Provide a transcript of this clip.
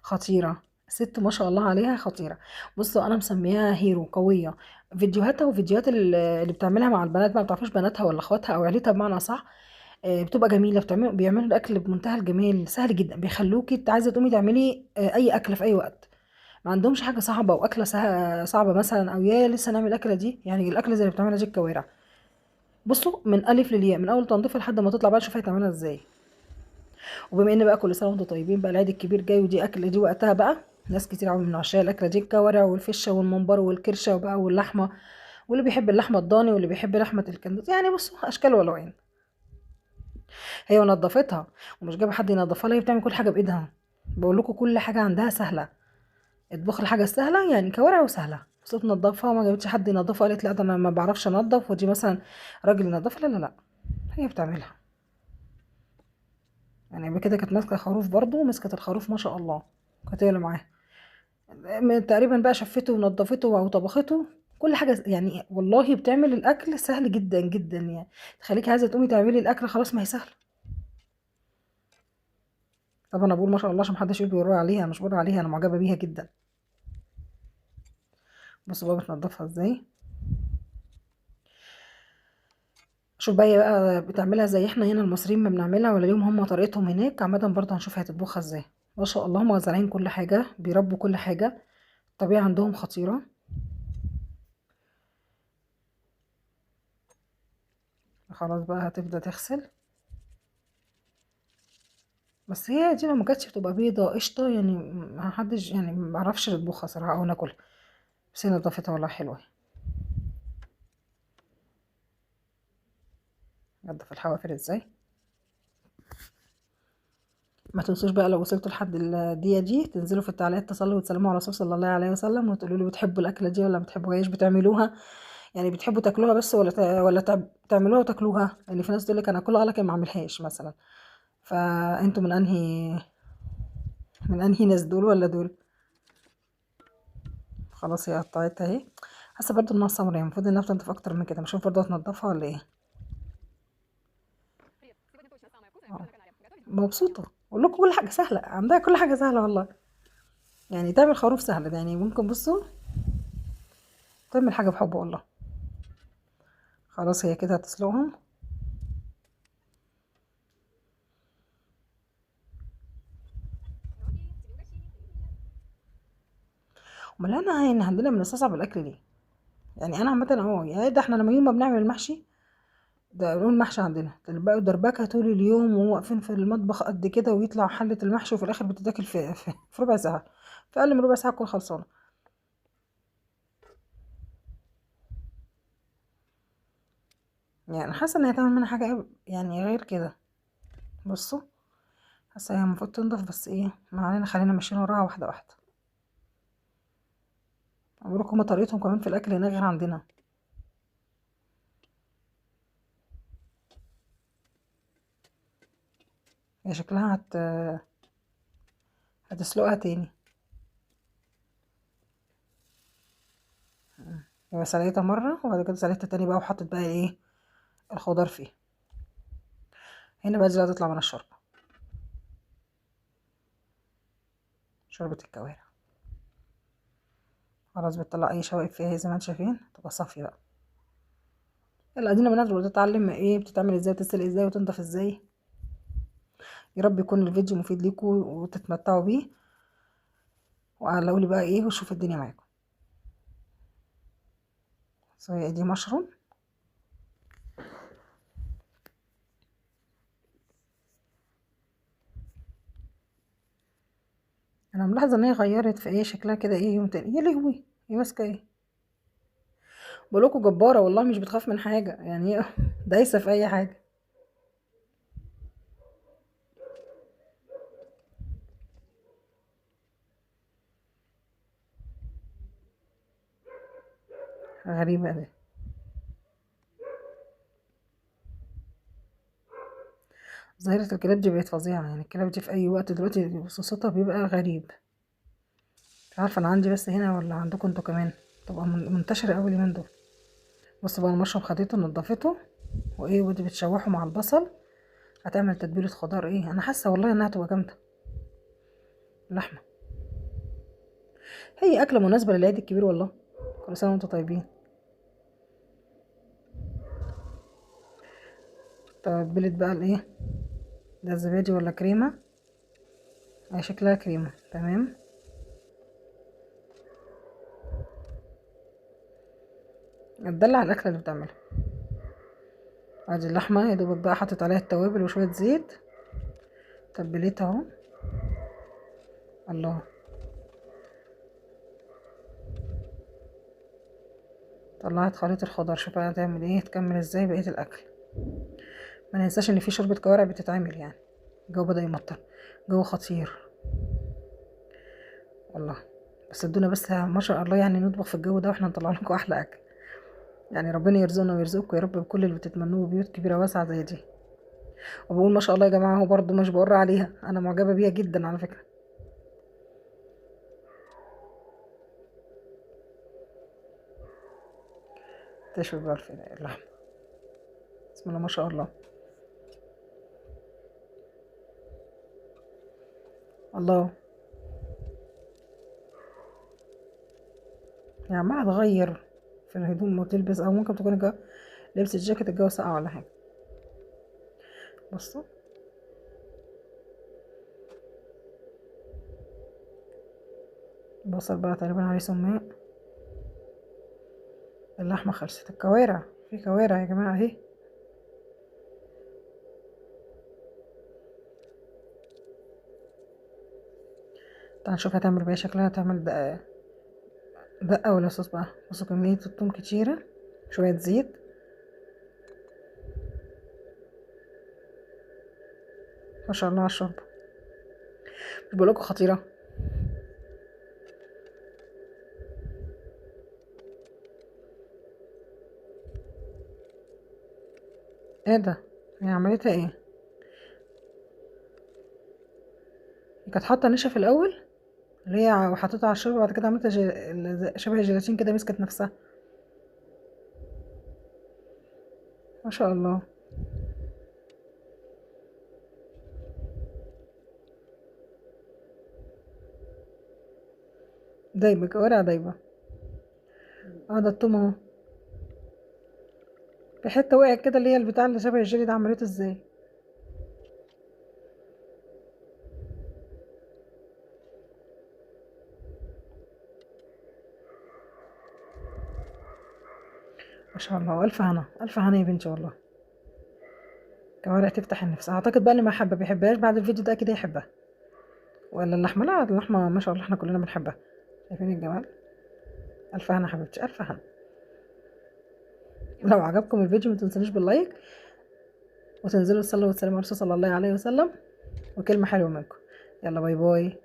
خطيرة ست ما شاء الله عليها، خطيرة. بصوا انا مسميها hero قوية. فيديوهاتها وفيديوهات اللي بتعملها مع البنات، ما بتعرفوش بناتها ولا اخواتها او عيلتها بمعنى صح، بتبقى جميلة. بيعملوا الاكل بمنتهى الجمال، سهل جدا، بيخلوكي عايزة تقومي تعملي اي اكل في اي وقت. ما عندهمش حاجة صعبة واكلة صعبة مثلا، او يا لسه نعمل الاكلة دي. يعني الاكلة زي اللي بتعملها دي الكوارع، بصوا من الف للياء، من اول تنظيف لحد ما تطلع بقى شوفي هتعملها ازاي. وبما ان بقى كل سنة وانتم طيبين بقى، العيد الكبير جاي، ودي اكله دي وقتها بقى، ناس كتير قوي من عشاق الاكلة دي، الكوارع والفشه والممبار والكرشه وبقى واللحمة، واللي بيحب اللحمة الضاني واللي بيحب لحمه الكندوز، يعني بصوا اشكال والوان. هي ونظفتها ومش جايبه حد ينظفها لها، هي بتعمل كل حاجة بايدها. بقول لكم كل حاجة عندها سهلة، اطبخ الحاجة السهلة، يعني كوارع وسهلة، بس تنظفها ما جابتش حد ينظفها، قالت لا ده انا ما بعرفش انظف، ودي مثلا راجل ينظفها، لا لا لا، هي بتعملها. يعني قبل كده كانت ماسكه خروف برضو، مسكت الخروف ما شاء الله، كانت هي اللي معاها تقريبا بقى، شفته ونظفته وطبخته كل حاجة. يعني والله بتعمل الاكل سهل جدا جدا، يعني تخليكي عايزه تقومي تعملي الاكل، خلاص ما هي سهلة. طبعا انا بقول ما شاء الله عشان محدش يقول بيقول عليها، انا مش بقول عليها، انا معجبه بيها جدا. بصوا بقى بتنضفها ازاي. شوف بقى هي بقى بتعملها زي احنا هنا المصريين ما بنعملها، ولا ليهم هم طريقتهم هناك. عامة برضه هنشوف هتطبخها ازاي. ما شاء الله هم زارعين كل حاجة، بيربوا كل حاجة، الطبيعة عندهم خطيرة. خلاص بقى هتبدأ تغسل، بس هي دي لو ما كانتش بتبقى بيضة قشطة، يعني ما حدش، يعني ما اعرفش نطبخها صراحة او ناكلها، بس هي نضافتها والله حلوة. نضف الحوافر ازاي. ما تنسوش بقى لو وصلتوا لحد الدقيقة دي تنزلوا في التعليقات تصلوا وتسلموا على الرسول صلى الله عليه وسلم، وتقولوا لي بتحبوا الأكلة دي ولا ما بتحبوهاش، بتعملوها يعني بتحبوا تاكلوها بس ولا تعملوها وتاكلوها. يعني في ناس تقول لك انا اكلها لكن ما اعملهاش مثلا، فانتوا من انهي ناس، دول ولا دول؟ خلاص هي قطعتها اهي، حاسه برضو انها سمرة، يعني المفروض انها بتنضف اكتر من كده. مش المفروض تنضفها ولا ايه؟ مبسوطة اقول لكم كل حاجة سهلة عندها، كل حاجة سهلة والله. يعني تعمل خروف سهل ده، يعني ممكن بصوا تعمل حاجة بحب والله. خلاص هي كده هتسلقهم. امال انا هنا عندنا بنستصعب الاكل ليه؟ يعني انا عامة اهو، يا ده احنا لما يوم ما بنعمل المحشي ده، نقول محشي عندنا بقى دربكه طول اليوم وواقفين في المطبخ قد كده، ويطلع حله المحشي وفي الاخر بتتاكل في ربع ساعة، في اقل من ربع ساعة تكون خلصانه. يعني حاسه ان هي تعمل منها حاجة يعني غير كده. بصوا حاسه هي المفروض تنضف، بس ايه ما علينا، خلينا ماشيين وراها واحدة واحدة. بقول لكم هما طريقتهم كمان في الاكل هناك غير عندنا. هي شكلها هتسلقها تاني. يبقى سلقتها مرة وبعد كده سلقتها تاني بقى، وحطت بقى ايه الخضار فيها. هنا بقى دي هتطلع من الشوربة، شوربة الكوارع. خلاص بتطلع اي شوائب فيها زي ما انتم شايفين، تبقى صافية بقى. يلا ادينا بنضرب وتتعلم ايه بتتعمل ازاي وتتسلق ازاي وتنضف ازاي. يا رب يكون الفيديو مفيد ليكم وتتمتعوا بيه، وعلقوا لي بقى ايه وشوفوا الدنيا معاكم. سوري دي مشروم. انا ملاحظة ان هي غيرت في ايه شكلها كده، ايه يوم تاني. يا لهوي هي ماسكه ايه؟ بقولكوا جبارة والله، مش بتخاف من حاجة، يعني هي دايسه في اي حاجة. غريبة دي. ظاهرة الكلاب دي بقت فظيعة، يعني الكلاب دي في أي وقت دلوقتي صوتها بيبقى غريب. مش عارفة أنا عندي بس هنا ولا عندكم انتوا كمان، تبقى منتشرة أوي اليومين دول. بصوا بقى المشروم خدته نضفته وإيه، ودي بتشوحه مع البصل، هتعمل تتبيلة خضار. إيه أنا حاسة والله إنها هتبقى جامدة. اللحمة هي اكله مناسبة للعيد الكبير والله. كل سنة وانتم طيبين. تبلت بقى الايه ده، زبادي ولا كريمة؟ هي شكلها كريمة. تمام. اتدلع على الاكلة اللي بتعملها. ادي اللحمة يا دوبك بقى حطيت عليها التوابل وشوية زيت، تبلتها اهو. الله، طلعت خليط الخضار. شوف بقى هتعمل ايه، تكمل ازاي بقية الاكل. ما ننساش ان في شوربة كوارع بتتعمل يعني. الجو بدا يمطر، جو خطير والله. بس ادونا بس ما شاء الله يعني نطبخ في الجو ده واحنا نطلع لكم احلى اكل يعني. ربنا يرزقنا ويرزقكم يا رب بكل اللي بتتمنوه، بيوت كبيرة واسعة زي دي. وبقول ما شاء الله يا جماعة، هو برده مش بقر عليها، انا معجبه بيها جدا على فكرة. تشوي بقى اللحمة، بسم الله ما شاء الله. الله، يعني عمالة تغير في الهدوم وتلبس، او ممكن تكون لبست جاكيت الجو ساقع ولا حاجة. بصوا البصل بقى تقريبا عليه سماق. اللحمة خلصت. الكوارع، في كوارع يا جماعة اهي. تعال نشوف هتعمل بقى، شكلها هتعمل دقه، دقه ولا صوص بقى. بصوا كمية الثوم كتيرة، شوية زيت، ما شاء الله على الشوربة. مش بقولكوا خطيرة. ايه ده؟ هي عملتها ايه؟ كانت حاطه نشا في الاول اللي هي وحطيتها على الشوربة، بعد كده عملتها شبه الجيلاتين كده، مسكت نفسها ما شاء الله. دايبه كوارع دايبه. ده التوم اهو، في حتة وقعت كده اللي هي البتاع اللي شبه الجيلي ده، عملته ازاي؟ ما شاء الله، الف هنا، الف هنا يا بنتي والله. كوارع تفتح النفس. اعتقد بقى اللي ما حب بيحبهاش بعد الفيديو ده كده يحبها. ولا اللحمة؟ لا اللحمة ما شاء الله احنا كلنا بنحبها. شايفين الجمال؟ الف هنا حبيبتي، الف هنا. لو عجبكم الفيديو ما تنسونيش بال like، وتنزلوا تصلوا وتسلموا على الرسول صلى الله عليه وسلم، وكلمه حلوة منكم. يلا bye bye.